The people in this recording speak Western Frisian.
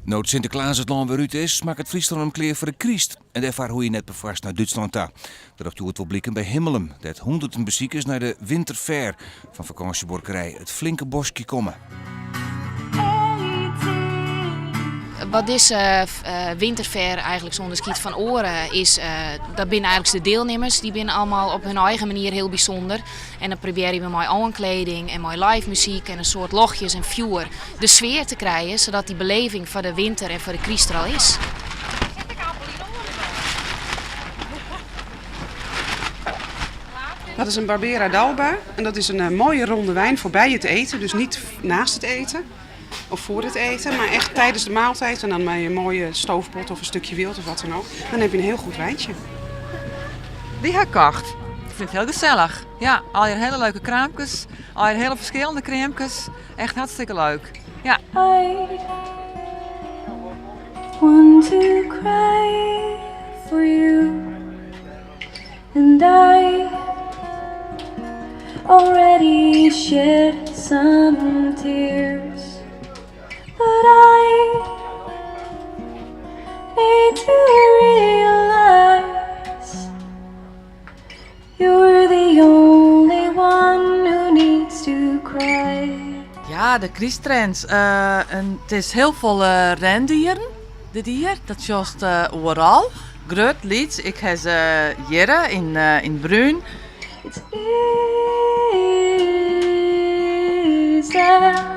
No't Sinteklaas it lân wer út is, makket Fryslân him klear foar de kryst. En dêrfoar hoege je net perfoarst nei Dútslân ta. Dat docht hjoed wol bliken by Himmelum, dêr't hûnderten besikers nei de Winterfair fan fakânsjebuorkerij It Flinke Boskje komme. Wat dizze Winterfair eigenliks ûnderskiedt fan oare is, dat binne eigenliks de deelnimmers. Dy binne allemaal op hun eigen manier hiel bysûnder. En dan probearje we mei oankleding en mei live muzyk en in soad ljochtjes en fjoer de sfear te krijen, sadat dy beleving foar de winter en foar de kryst der al is. Dat is een Barbera d'Alba en dat is een eh, mooie ronde wijn voor bij het eten, dus niet naast het eten of voor het eten, maar echt tijdens de maaltijd en dan met een mooie stoofpot of een stukje wild of wat dan ook. Dan heb je een heel goed wijntje. Dy ha ik kocht. Ik fyn it hiel gesellich. Ja, allegear hiele leuke kraampkes, allegear hiele ferskillende kraampkes. Echt hartstikke leuk. Ja. I want to cry for you And I already shed some tears But I need to realize You're the only one who needs to cry. Ja, de krysttrends. En it is hiel folle rendieren dit jier. Dat sjochst oeral. Grut, lyts. Ik ha se hjirre yn yn brún. It's easy.